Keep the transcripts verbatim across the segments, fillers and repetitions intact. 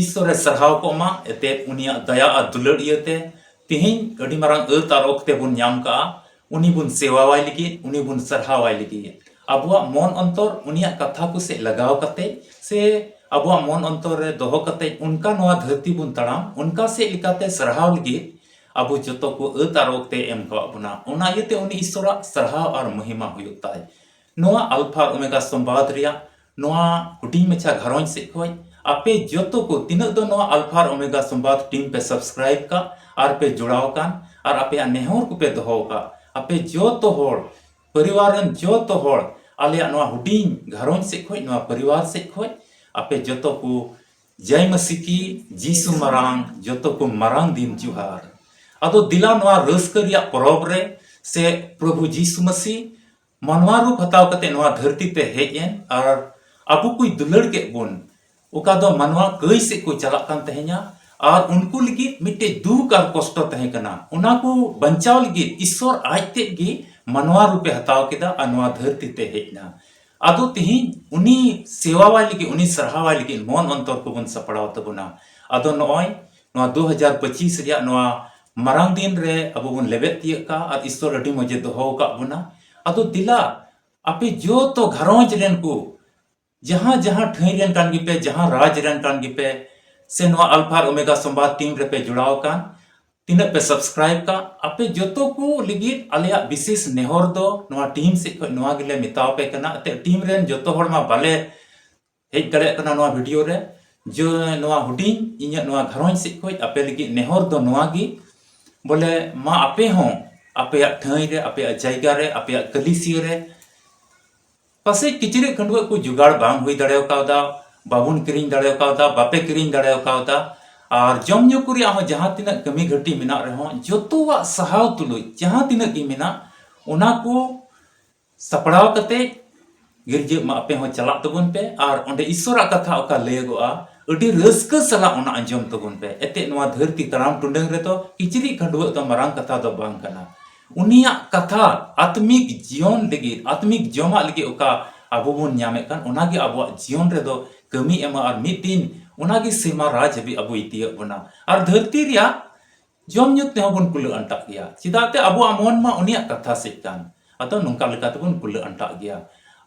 ᱤᱥᱥᱚᱨᱮ ᱥᱟᱨᱦᱟᱣ ᱠᱚᱜ ᱢᱟ, ᱮᱱᱛᱮᱫ ᱩᱱᱤᱭᱟᱜ ᱫᱟᱭᱟ ᱟᱨ ᱫᱩᱞᱟᱹᱲ ᱤᱭᱟᱹᱛᱮ ᱛᱮᱦᱮᱧ ᱟᱹᱰᱤ ᱢᱟᱨᱟᱝ ᱟᱹᱛ ᱟᱨ ᱚᱠᱛᱮ ᱵᱚᱱ ᱧᱟᱢ ᱠᱟᱜᱼᱟ᱾ ᱩᱱᱤ ᱵᱚᱱ ᱥᱮᱵᱟᱣᱟᱭ ᱞᱟᱹᱜᱤᱫ, ᱩᱱᱤ ᱵᱚᱱ ᱥᱟᱨᱦᱟᱣᱟᱭ ᱞᱟᱹᱜᱤᱫ᱾ ᱟᱵᱚᱣᱟᱜ ᱢᱚᱱ ᱚᱱᱛᱚᱨ ᱩᱱᱤᱭᱟᱜ ᱠᱟᱛᱷᱟ ᱠᱚ ᱥᱮᱫ ᱞᱟᱜᱟᱣ ᱠᱟᱛᱮ ᱥᱮ ᱟᱵᱚᱣᱟᱜ ᱢᱚᱱ ᱚᱱᱛᱚᱨ ᱨᱮ ᱫᱚᱦᱚ ᱠᱟᱛᱮ ᱚᱱᱠᱟ ᱱᱚᱣᱟ ᱫᱷᱟᱹᱨᱛᱤ ᱵᱚᱱ ᱛᱟᱲᱟᱢ, ᱚᱱᱠᱟ ᱥᱮᱫ ᱞᱮᱠᱟᱛᱮ ᱥᱟᱨᱦᱟᱣ ᱞᱟᱹᱜᱤᱫ ᱟᱵᱚ ᱡᱚᱛᱚ ᱠᱚ ᱟᱹᱛ ᱟᱨ ᱚᱠᱛᱮ ᱮᱢ ᱠᱟᱣᱟᱫ ᱵᱚᱱᱟ᱾ ᱚᱱᱟ ᱤᱭᱟᱹᱛᱮ ᱩᱱᱤ ᱤᱥᱥᱚᱨᱟᱜ ᱥᱟᱨᱦᱟᱣ ᱟᱨ ᱢᱚᱦᱤᱢᱟ ᱦᱩᱭᱩᱜ ᱛᱟᱭ᱾ ᱱᱚᱣᱟ ᱟᱞᱯᱷᱟ ᱟᱨ ᱳᱢᱮᱜᱟ ᱥᱚᱢᱵᱟᱫ ᱨᱮᱭᱟᱜ ᱱᱚᱣᱟ ᱦᱩᱰᱤᱧ ᱢᱟᱪᱷᱟ ᱜᱷᱟᱨᱚᱸᱡᱽ ᱥᱮᱫ ᱠᱷᱚᱱ ᱟᱯᱮ ᱡᱚᱛᱚ ᱠᱚ, ᱛᱤᱱᱟᱹᱜ ᱫᱚ ᱱᱚᱣᱟ ᱟᱞᱯᱷᱟ ᱟᱨ ᱳᱢᱮᱜᱟ ᱥᱚᱢᱵᱟᱫ ᱴᱤᱢ ᱯᱮ ᱥᱟᱵᱥᱠᱨᱟᱭᱤᱵ ᱠᱟᱜ ᱟᱨ ᱯᱮ ᱡᱚᱲᱟᱣ ᱟᱠᱟᱱ ᱟᱨ ᱟᱯᱮᱭᱟᱜ ᱱᱮᱦᱚᱨ ᱠᱚᱯᱮ ᱫᱚᱦᱚ ᱟᱠᱟᱫ, ᱟᱯᱮ ᱡᱚᱛᱚ ᱦᱚᱲ, ᱯᱚᱨᱤᱵᱟᱨ ᱨᱮᱱ ᱡᱚᱛᱚ ᱦᱚᱲ, ᱟᱞᱮᱭᱟᱜ ᱱᱚᱣᱟ ᱦᱩᱰᱤᱧ ᱜᱷᱟᱨᱚᱸᱡᱽ ᱥᱮᱫ ᱠᱷᱚᱱ, ᱱᱚᱣᱟ ᱯᱚᱨᱤᱵᱟᱨ ᱥᱮᱫ ᱠᱷᱚᱱ ᱟᱯᱮ ᱡᱚᱛᱚ ᱠᱚ ᱡᱟᱭ ᱢᱟᱹᱥᱤ ᱠᱤ, ᱡᱤᱥᱩ ᱢᱟᱨᱟᱝ, ᱡᱚᱛᱚ ᱠᱚ ᱢᱟᱨᱟᱝ ᱫᱤᱱ ᱡᱚᱦᱟᱨ᱾ ᱟᱫᱚ ᱫᱮᱞᱟ ᱱᱚᱣᱟ ᱨᱟᱹᱥᱠᱟᱹ ᱨᱮᱭᱟᱜ ᱯᱚᱨᱚᱵᱽ ᱨᱮ ᱥᱮ ᱯᱨᱚᱵᱷᱩ ᱡᱤᱥᱩ ᱢᱟᱹᱥᱤ ᱢᱟᱱᱣᱟ ᱨᱩᱯ ᱦᱟᱛᱟᱣ ᱠᱟᱛᱮ ᱱᱚᱣᱟ ᱫᱷᱟᱹᱨᱛᱤ ᱛᱮ ᱦᱮᱡ ᱮᱱ ᱟᱨ ᱟᱵᱚ ᱠᱚᱭ ᱫᱩᱞᱟᱹᱲ ᱠᱮᱫ ᱵᱚᱱ, ᱚᱠᱟ ᱫᱚ ᱢᱟᱱᱣᱟ ᱠᱟᱹᱭ ᱥᱮᱫ ᱠᱚ ᱪᱟᱞᱟᱜ ᱠᱟᱱ ᱛᱟᱦᱮᱸᱱᱟ ᱟᱨ ᱩᱱᱠᱩ ᱞᱟᱹᱜᱤᱫ ᱢᱤᱫᱴᱮᱡ ᱫᱩᱠ ᱟᱨ ᱠᱚᱥᱴᱚ ᱛᱟᱦᱮᱸ ᱠᱟᱱᱟ, ᱚᱱᱟ ᱠᱚ ᱵᱟᱧᱪᱟᱣ ᱞᱟᱹᱜᱤᱫ ᱤᱥᱥᱚᱨ ᱟᱡ ᱛᱮᱫ ᱜᱮ ᱢᱟᱱᱣᱟ ᱨᱩᱯᱮ ᱦᱟᱛᱟᱣ ᱠᱮᱫᱟ ᱟᱨ ᱱᱚᱣᱟ ᱫᱷᱟᱹᱨᱛᱤ ᱛᱮ ᱦᱮᱡ ᱮᱱᱟ᱾ ᱟᱫᱚ ᱛᱮᱦᱮᱧ ᱩᱱᱤ ᱥᱮᱣᱟᱣᱟᱭ ᱞᱟᱹᱜᱤᱫ, ᱩᱱᱤ ᱥᱟᱨᱦᱟᱣᱟᱭ ᱞᱟᱹᱜᱤᱫ ᱢᱚᱱ ᱚᱱᱛᱚᱨ ᱠᱚᱵᱚᱱ ᱥᱟᱯᱲᱟᱣ ᱛᱟᱵᱚᱱᱟ᱾ ᱟᱫᱚ ᱱᱚᱜᱼᱚᱭ ᱱᱚᱣᱟ ᱫᱩ ᱦᱟᱡᱟᱨ ᱯᱚᱸᱪᱤᱥ ᱨᱮᱭᱟᱜ ᱱᱚᱣᱟ ᱢᱟᱨᱟᱝ ᱫᱤᱱ ᱨᱮ ᱟᱵᱚ ᱵᱚᱱ ᱞᱮᱵᱮᱫ ᱛᱤᱭᱟᱹᱜ ᱠᱟᱜᱼᱟ ᱟᱨ ᱤᱥᱥᱚᱨ ᱟᱹᱰᱤ ᱢᱚᱡᱮ ᱫᱚᱦᱚ ᱟᱠᱟᱫ ᱵᱚᱱᱟ᱾ ᱟᱫᱚ ᱫᱮᱞᱟ, ᱟᱯᱮ ᱡᱚᱛᱚ ᱜᱷᱟᱨᱚᱸᱡᱽ ᱨᱮᱱ ᱠᱚ, ᱡᱟᱦᱟᱸ ᱡᱟᱦᱟᱸ ᱴᱷᱟᱹᱭ ᱨᱮᱱ ᱠᱟᱱ ᱜᱮᱯᱮ, ᱡᱟᱦᱟᱸ ᱨᱟᱡᱽ ᱨᱮᱱ ᱠᱟᱱ ᱜᱮᱯᱮ, ᱥᱮ ᱱᱚᱣᱟ ᱟᱞᱯᱷᱟ ᱟᱨ ᱳᱢᱮᱜᱟ ᱥᱚᱢᱵᱟᱫ ᱴᱤᱢ ᱨᱮᱯᱮ ᱡᱚᱲᱟᱣ ᱟᱠᱟᱱ, ᱛᱤᱱᱟᱹᱜ ᱯᱮ ᱥᱟᱵᱥᱠᱨᱟᱭᱤᱵ ᱠᱟᱜ, ᱟᱯᱮ ᱡᱚᱛᱚ ᱠᱚ ᱞᱟᱹᱜᱤᱫ ᱟᱞᱮᱭᱟᱜ ᱵᱤᱥᱮᱥ ᱱᱮᱦᱚᱨ ᱫᱚ ᱱᱚᱣᱟ ᱴᱤᱢ ᱥᱮᱫ ᱠᱷᱚᱱ ᱱᱚᱣᱟ ᱜᱮᱞᱮ ᱢᱮᱛᱟᱣ ᱯᱮ ᱠᱟᱱᱟ᱾ ᱮᱱᱛᱮᱫ ᱴᱤᱢ ᱨᱮᱱ ᱡᱚᱛᱚ ᱦᱚᱲ ᱢᱟ ᱵᱟᱞᱮ ᱦᱮᱡ ᱫᱟᱲᱮᱭᱟᱜ ᱠᱟᱱᱟ ᱱᱚᱣᱟ ᱵᱷᱤᱰᱤᱭᱳ ᱨᱮ᱾ ᱡᱮ ᱱᱚᱣᱟ ᱦᱩᱰᱤᱧ ᱤᱧᱟᱹᱜ ᱱᱚᱣᱟ ᱜᱷᱟᱨᱚᱸᱡᱽ ᱥᱮᱫ ᱠᱷᱚᱱ ᱟᱯᱮ ᱞᱟᱹᱜᱤᱫ ᱱᱮᱦᱚᱨ ᱫᱚ ᱱᱚᱣᱟ ᱜᱮ, ᱵᱚᱞᱮ ᱢᱟ ᱟᱯᱮ ᱦᱚᱸ ᱟᱯᱮᱭᱟᱜ ᱴᱷᱟᱹᱭ ᱨᱮ, ᱟᱯᱮᱭᱟᱜ ᱡᱟᱭᱜᱟ ᱨᱮ, ᱟᱯᱮᱭᱟᱜ ᱠᱟᱹᱞᱤᱥᱤᱭᱟᱹ ᱨᱮ ᱯᱟᱥᱮᱡ ᱠᱤᱪᱨᱤᱡ ᱠᱷᱟᱹᱰᱩᱣᱟᱹᱜ ᱠᱚ ᱡᱚᱜᱟᱲ ᱵᱟᱝ ᱦᱩᱭ ᱫᱟᱲᱮ ᱠᱟᱣᱫᱟ, ᱵᱟᱵᱚᱱ ᱠᱤᱨᱤᱧ ᱫᱟᱲᱮ ᱠᱟᱣᱫᱟ, ᱵᱟᱯᱮ ᱠᱤᱨᱤᱧ ᱫᱟᱲᱮ ᱠᱟᱣᱫᱟ, ᱟᱨ ᱡᱚᱢ ᱧᱩ ᱠᱚ ᱨᱮᱭᱟᱜ ᱦᱚᱸ ᱡᱟᱦᱟᱸ ᱛᱤᱱᱟᱹᱜ ᱠᱟᱹᱢᱤ ᱜᱷᱟᱹᱴᱤ ᱢᱮᱱᱟᱜ ᱨᱮᱦᱚᱸ, ᱡᱚᱛᱚᱣᱟᱜ ᱥᱟᱦᱟᱣ ᱛᱩᱞᱩᱡ ᱡᱟᱦᱟᱸ ᱛᱤᱱᱟᱹᱜ ᱜᱮ ᱢᱮᱱᱟᱜ, ᱚᱱᱟ ᱠᱚ ᱥᱟᱯᱲᱟᱣ ᱠᱟᱛᱮ ᱜᱤᱨᱡᱟᱹᱜ ᱢᱟ, ᱟᱯᱮ ᱦᱚᱸ ᱪᱟᱞᱟᱜ ᱛᱟᱵᱚᱱ ᱯᱮ ᱟᱨ ᱚᱸᱰᱮ ᱤᱥᱥᱚᱨᱟᱜ ᱠᱟᱛᱷᱟ ᱚᱠᱟ ᱞᱟᱹᱭᱟᱹᱜᱚᱜᱼᱟ, ᱟᱹᱰᱤ ᱨᱟᱹᱥᱠᱟᱹ ᱥᱟᱞᱟᱜ ᱚᱱᱟ ᱟᱸᱡᱚᱢ ᱛᱟᱵᱚᱱ ᱯᱮ᱾ ᱮᱱᱛᱮᱫ ᱱᱚᱣᱟ ᱫᱷᱟᱹᱨᱛᱤ ᱛᱟᱲᱟᱢ ᱴᱩᱰᱟᱹᱝ ᱨᱮᱫᱚ ᱠᱤᱪᱨᱤᱡ ᱠᱷᱟᱹᱰᱩᱣᱟᱹᱜ ᱫᱚ ᱢᱟᱨᱟᱝ ᱠᱟᱛᱷᱟ ᱫᱚ ᱵᱟᱝ ᱠᱟᱱᱟ᱾ ᱩᱱᱤᱭᱟᱜ ᱠᱟᱛᱷᱟ ᱟᱛᱢᱤᱠ ᱡᱤᱭᱚᱱ ᱞᱟᱹᱜᱤᱫ, ᱟᱛᱢᱤᱠ ᱡᱚᱢᱟᱜ ᱞᱟᱹᱜᱤᱫ ᱚᱠᱟ ᱟᱵᱚ ᱵᱚᱱ ᱧᱟᱢᱮᱫ ᱠᱟᱱ, ᱚᱱᱟᱜᱮ ᱟᱵᱚᱣᱟᱜ ᱡᱤᱭᱚᱱ ᱨᱮᱫᱚ ᱠᱟᱹᱢᱤ ᱮᱢᱟ ᱟᱨ ᱢᱤᱫ ᱫᱤᱱ ᱚᱱᱟᱜᱮ ᱥᱮᱨᱢᱟ ᱨᱟᱡᱽ ᱦᱟᱹᱵᱤᱡ ᱟᱵᱚᱭ ᱛᱤᱭᱟᱹᱜ ᱵᱚᱱᱟ᱾ ᱟᱨ ᱫᱷᱟᱹᱨᱛᱤ ᱨᱮᱭᱟᱜ ᱡᱚᱢ ᱧᱩ ᱛᱮᱦᱚᱸ ᱵᱚᱱ ᱠᱩᱞᱟᱹᱜ ᱟᱱᱴᱟᱜ ᱜᱮᱭᱟ, ᱪᱮᱫᱟᱜ ᱛᱮ ᱟᱵᱚᱣᱟᱜ ᱢᱚᱱ ᱢᱟ ᱩᱱᱤᱭᱟᱜ ᱠᱟᱛᱷᱟ ᱥᱮᱫ ᱠᱟᱱ᱾ ᱟᱫᱚ ᱱᱚᱝᱠᱟ ᱞᱮᱠᱟ ᱛᱮᱵᱚᱱ ᱠᱩᱞᱟᱹᱜ ᱟᱱᱴᱟᱜ ᱜᱮᱭᱟ᱾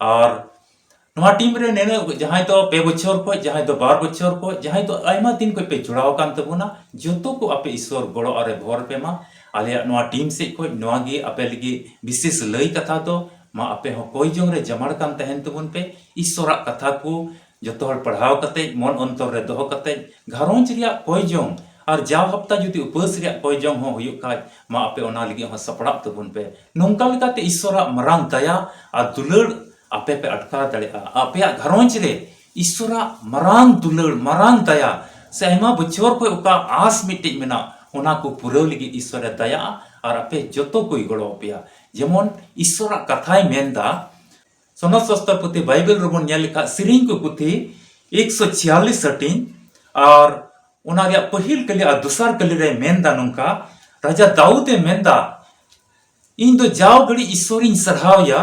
ᱟᱨ ᱱᱚᱣᱟ ᱴᱤᱢ ᱨᱮ ᱱᱤᱱᱟᱹᱜ, ᱡᱟᱦᱟᱸᱭ ᱫᱚ ᱯᱮ ᱵᱚᱪᱷᱚᱨ ᱠᱷᱚᱱ, ᱡᱟᱦᱟᱸᱭ ᱫᱚ ᱵᱟᱨ ᱵᱚᱪᱷᱚᱨ ᱠᱷᱚᱱ, ᱡᱟᱦᱟᱸᱭ ᱫᱚ ᱟᱭᱢᱟ ᱫᱤᱱ ᱠᱷᱚᱱ ᱯᱮ ᱡᱚᱲᱟᱣ ᱟᱠᱟᱱ ᱛᱟᱵᱚᱱᱟ, ᱡᱚᱛᱚ ᱠᱚ ᱟᱯᱮ ᱤᱥᱚᱨ ᱜᱚᱲᱚ ᱟᱨ ᱵᱷᱚᱨ ᱯᱮ ᱢᱟ᱾ ᱟᱞᱮᱭᱟᱜ ᱱᱚᱣᱟ ᱴᱤᱢ ᱥᱮᱫ ᱠᱷᱚᱱ ᱱᱚᱣᱟ ᱜᱮ ᱟᱯᱮ ᱞᱟᱹᱜᱤᱫ ᱵᱤᱥᱮᱥ ᱞᱟᱹᱭ ᱠᱟᱛᱷᱟ ᱫᱚ, ᱢᱟ ᱟᱯᱮ ᱦᱚᱸ ᱠᱚᱭ ᱡᱚᱝ ᱨᱮ ᱡᱟᱢᱟᱲ ᱠᱟᱱ ᱛᱟᱦᱮᱱ ᱛᱟᱵᱚᱱ ᱯᱮ᱾ ᱤᱥᱚᱨᱟᱜ ᱠᱟᱛᱷᱟ ᱠᱚ ᱡᱚᱛᱚ ᱦᱚᱲ ᱯᱟᱲᱦᱟᱣ ᱠᱟᱛᱮ, ᱢᱚᱱ ᱚᱱᱛᱚᱨ ᱨᱮ ᱫᱚᱦᱚ ᱠᱟᱛᱮ, ᱜᱷᱟᱨᱚᱸᱡᱽ ᱨᱮᱭᱟᱜ ᱠᱚᱭ ᱡᱚᱝ ᱟᱨ ᱡᱟᱣ ᱦᱟᱯᱛᱟ ᱡᱩᱫᱤ ᱩᱯᱟᱹᱥ ᱨᱮᱭᱟᱜ ᱠᱚᱭ ᱡᱚᱝ ᱦᱚᱸ ᱦᱩᱭᱩᱜ ᱠᱷᱟᱡ, ᱢᱟ ᱟᱯᱮ ᱚᱱᱟ ᱞᱟᱹᱜᱤᱫ ᱦᱚᱸ ᱥᱟᱯᱲᱟᱜ ᱛᱟᱵᱚᱱ ᱯᱮ᱾ ᱱᱚᱝᱠᱟ ᱞᱮᱠᱟᱛᱮ ᱤᱥᱚᱨᱟᱜ ᱢᱟᱨᱟᱝ ᱫᱟᱭᱟ ᱟᱨ ᱫᱩᱞᱟᱹᱲ ᱟᱯᱮ ᱯᱮ ᱟᱴᱠᱟᱨ ᱫᱟᱲᱮᱭᱟᱜᱼᱟ᱾ ᱟᱯᱮᱭᱟᱜ ᱜᱷᱟᱨᱚᱸᱡᱽ ᱨᱮ ᱤᱥᱚᱨᱟᱜ ᱢᱟᱨᱟᱝ ᱫᱩᱞᱟᱹᱲ, ᱢᱟᱨᱟᱝ ᱫᱟᱭᱟ, ᱥᱮ ᱟᱭᱢᱟ ᱵᱚᱪᱷᱚᱨ ᱠᱷᱚᱱ ᱚᱠᱟ ᱟᱸᱥ ᱢᱤᱫᱴᱮᱡ ᱢᱮᱱᱟᱜ, ᱚᱱᱟ ᱠᱚ ᱯᱩᱨᱟᱹᱣ ᱞᱟᱹᱜᱤᱫ ᱤᱥᱚᱨᱮ ᱫᱟᱭᱟᱜᱼᱟ ᱟᱨ ᱟᱯᱮ ᱡᱚᱛᱚ ᱠᱚᱭ ᱜᱚᱲᱚ ᱟᱯᱮᱭᱟ᱾ ᱡᱮᱢᱚᱱ ᱤᱥᱚᱨᱟᱜ ᱠᱟᱛᱷᱟᱭ ᱢᱮᱱᱫᱟ, ᱥᱚᱱᱚᱛ ᱥᱟᱥᱛᱚᱨ ᱯᱩᱛᱷᱤ ᱵᱟᱭᱵᱮᱞ ᱨᱮᱵᱚᱱ ᱧᱮᱞ ᱞᱮᱠᱷᱟᱡ, ᱥᱮᱨᱮᱧ ᱠᱚ ᱯᱩᱛᱷᱤ ᱮᱠᱥᱚ ᱪᱷᱤᱭᱟᱞᱤᱥ ᱦᱟᱹᱴᱤᱧ ᱟᱨ ᱚᱱᱟ ᱨᱮᱭᱟᱜ ᱯᱟᱹᱦᱤᱞ ᱠᱟᱹᱞᱤ ᱟᱨ ᱫᱚᱥᱟᱨ ᱠᱟᱹᱞᱤ ᱨᱮ ᱢᱮᱱᱫᱟ ᱱᱚᱝᱠᱟ, ᱨᱟᱡᱟ ᱫᱟᱣᱩᱫ ᱮ ᱢᱮᱱᱫᱟ, "ᱤᱧ ᱫᱚ ᱡᱟᱣ ᱜᱷᱟᱹᱲᱤᱡ ᱤᱥᱚᱨᱤᱧ ᱥᱟᱨᱦᱟᱣᱭᱟ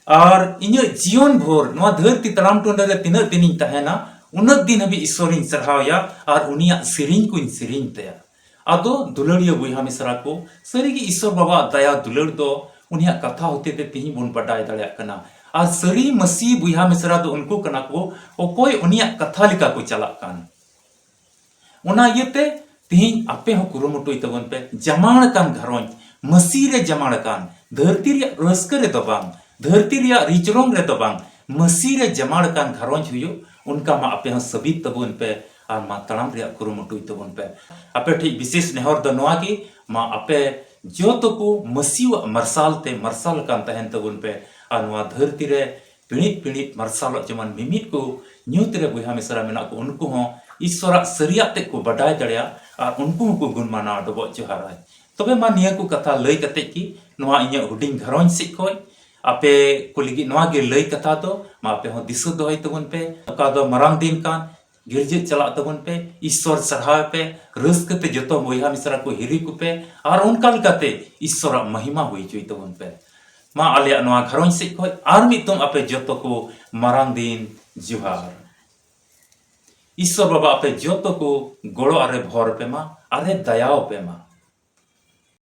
ᱟᱨ ᱤᱧᱟᱹᱜ ᱡᱤᱭᱚᱱ ᱵᱷᱳᱨ ᱱᱚᱣᱟ ᱫᱷᱟᱹᱨᱛᱤ ᱛᱟᱲᱟᱢ ᱴᱩᱰᱟᱹ ᱨᱮ ᱛᱤᱱᱟᱹᱜ ᱫᱤᱱᱤᱧ ᱛᱟᱦᱮᱱᱟ, ᱩᱱᱟᱹᱜ ᱫᱤᱱ ᱦᱟᱹᱵᱤᱡ ᱤᱥᱚᱨᱤᱧ ᱥᱟᱨᱦᱟᱣᱭᱟ ᱟᱨ ᱩᱱᱤᱭᱟᱜ ᱥᱮᱨᱮᱧ ᱠᱚᱧ ᱥᱮᱨᱮᱧ ᱛᱟᱭᱟ᱾" ᱟᱫᱚ ᱫᱩᱞᱟᱹᱲᱤᱭᱟᱹ ᱵᱚᱭᱦᱟ ᱢᱤᱥᱨᱟ ᱠᱚ, ᱥᱟᱹᱨᱤᱜᱮ ᱤᱥᱚᱨ ᱵᱟᱵᱟᱣᱟᱜ ᱫᱟᱭᱟ ᱫᱩᱞᱟᱹᱲ ᱫᱚ ᱩᱱᱤᱭᱟᱜ ᱠᱟᱛᱷᱟ ᱦᱚᱛᱮ ᱛᱮ ᱛᱤᱦᱤᱧ ᱵᱚᱱ ᱵᱟᱰᱟᱭ ᱫᱟᱲᱮᱭᱟᱜ ᱠᱟᱱᱟ᱾ ᱟᱨ ᱥᱟᱹᱨᱤ ᱢᱟᱹᱥᱤ ᱵᱚᱭᱦᱟ ᱢᱤᱥᱨᱟ ᱫᱚ ᱩᱱᱠᱩ ᱠᱟᱱᱟ ᱠᱚ, ᱚᱠᱚᱭ ᱩᱱᱤᱭᱟᱜ ᱠᱟᱛᱷᱟ ᱞᱮᱠᱟ ᱠᱚ ᱪᱟᱞᱟᱜ ᱠᱟᱱ᱾ ᱚᱱᱟ ᱤᱭᱟᱹᱛᱮ ᱛᱤᱦᱤᱧ ᱟᱯᱮ ᱦᱚᱸ ᱠᱩᱨᱩᱢᱩᱴᱩᱭ ᱛᱟᱵᱚᱱ ᱯᱮ, ᱡᱟᱢᱟᱲ ᱟᱠᱟᱱ ᱜᱷᱟᱨᱚᱸᱡᱽ, ᱢᱟᱹᱥᱤ ᱨᱮ ᱡᱟᱢᱟᱲ ᱟᱠᱟᱱ, ᱫᱷᱟᱹᱨᱛᱤ ᱨᱮᱭᱟᱜ ᱨᱟᱹᱥᱠᱟᱹ ᱨᱮᱫᱚ ᱵᱟᱝ, ᱫᱷᱟᱹᱨᱛᱤ ᱨᱮᱭᱟᱜ ᱨᱤᱪᱨᱚᱝ ᱨᱮᱫᱚ ᱵᱟᱝ, ᱢᱟᱹᱥᱤ ᱨᱮ ᱡᱟᱢᱟᱲ ᱟᱠᱟᱱ ᱜᱷᱟᱨᱚᱸᱡᱽ ᱦᱩᱭᱩᱜ, ᱚᱱᱠᱟ ᱢᱟ ᱟᱯᱮ ᱦᱚᱸ ᱥᱟᱹᱵᱤᱛ ᱛᱟᱵᱚᱱ ᱯᱮ ᱟᱨ ᱢᱟ ᱛᱟᱲᱟᱢ ᱨᱮᱭᱟᱜ ᱠᱩᱨᱩᱢᱩᱴᱩᱭ ᱛᱟᱵᱚᱱ ᱯᱮ᱾ ᱟᱯᱮ ᱴᱷᱮᱱ ᱵᱤᱥᱮᱥ ᱱᱮᱦᱚᱨ ᱫᱚ ᱱᱚᱣᱟ ᱜᱮ, ᱢᱟ ᱟᱯᱮ ᱡᱚᱛᱚ ᱠᱚ ᱢᱟᱹᱥᱤᱣᱟᱜ ᱢᱟᱨᱥᱟᱞ ᱛᱮ ᱢᱟᱨᱥᱟᱞ ᱟᱠᱟᱱ ᱛᱟᱦᱮᱱ ᱛᱟᱵᱚᱱ ᱯᱮ ᱟᱨ ᱱᱚᱣᱟ ᱫᱷᱟᱹᱨᱛᱤ ᱨᱮ ᱯᱤᱲᱤᱡ ᱯᱤᱲᱤᱡ ᱢᱟᱨᱥᱟᱞᱚᱜ, ᱡᱮᱢᱚᱱ ᱢᱤᱢᱤᱫ ᱠᱚ ᱧᱩᱛ ᱨᱮ ᱵᱚᱭᱦᱟ ᱢᱤᱥᱨᱟ ᱢᱮᱱᱟᱜ ᱠᱚ, ᱩᱱᱠᱩ ᱦᱚᱸ ᱤᱥᱥᱚᱨᱟᱜ ᱥᱟᱹᱨᱤᱭᱟᱜ ᱛᱮᱫ ᱠᱚ ᱵᱟᱰᱟᱭ ᱫᱟᱲᱮᱭᱟᱜ ᱟᱨ ᱩᱱᱠᱩ ᱦᱚᱸᱠᱚ ᱜᱩᱱ ᱢᱟᱱᱟᱣ ᱰᱚᱵᱚᱜ ᱡᱚᱦᱟᱨᱟ᱾ ᱛᱚᱵᱮ ᱢᱟ ᱱᱤᱭᱟᱹ ᱠᱚ ᱠᱟᱛᱷᱟ ᱞᱟᱹᱭ ᱠᱟᱛᱮᱫ ᱜᱮ ᱱᱚᱣᱟ ᱤᱧᱟᱹᱜ ᱦᱩᱰᱤᱧ ᱜᱷᱟᱨᱚᱸᱡᱽ ᱥᱮᱫ ᱠᱷᱚᱱ ᱟᱯᱮ ᱠᱚ ᱞᱟᱹᱜᱤᱫ ᱱᱚᱣᱟ ᱜᱮ ᱞᱟᱹᱭ ᱠᱟᱛᱷᱟ ᱫᱚ, ᱢᱟ ᱟᱯᱮ ᱦᱚᱸ ᱫᱤᱥᱟᱹ ᱫᱚᱦᱚᱭ ᱛᱟᱵᱚᱱ ᱯᱮ᱾ ᱚᱠᱟ ᱫᱚ ᱢᱟᱨᱟᱝ ᱫᱤᱱ ᱠᱟᱱ, ᱜᱤᱨᱡᱟᱹ ᱪᱟᱞᱟᱜ ᱛᱟᱵᱚᱱ ᱯᱮ, ᱤᱥᱥᱚᱨ ᱥᱟᱨᱦᱟᱣ ᱯᱮ, ᱨᱟᱹᱥᱠᱟᱹ ᱛᱮ ᱡᱚᱛᱚ ᱵᱚᱭᱦᱟ ᱢᱤᱥᱨᱟ ᱠᱚ ᱦᱤᱨᱤ ᱠᱚᱯᱮ ᱟᱨ ᱚᱱᱠᱟ ᱞᱮᱠᱟᱛᱮ ᱤᱥᱥᱚᱨᱟᱜ ᱢᱚᱦᱤᱢᱟ ᱦᱩᱭ ᱦᱚᱪᱚᱭ ᱛᱟᱵᱚᱱ ᱯᱮ᱾ ᱢᱟ ᱟᱞᱮᱭᱟᱜ ᱱᱚᱣᱟ ᱜᱷᱟᱨᱚᱸᱡᱽ ᱥᱮᱫ ᱠᱷᱚᱱ ᱟᱨ ᱢᱤᱫ ᱫᱚᱢ ᱟᱯᱮ ᱡᱚᱛᱚ ᱠᱚ ᱢᱟᱨᱟᱝ ᱫᱤᱱ ᱡᱚᱦᱟᱨ᱾ ᱤᱥᱥᱚᱨ ᱵᱟᱵᱟ ᱟᱯᱮ ᱡᱚᱛᱚ ᱠᱚ ᱜᱚᱲᱚ ᱟᱨᱮ ᱵᱷᱚᱨ ᱯᱮ ᱢᱟ, ᱟᱨᱮ ᱫᱟᱭᱟᱣ ᱯᱮ ᱢᱟ᱾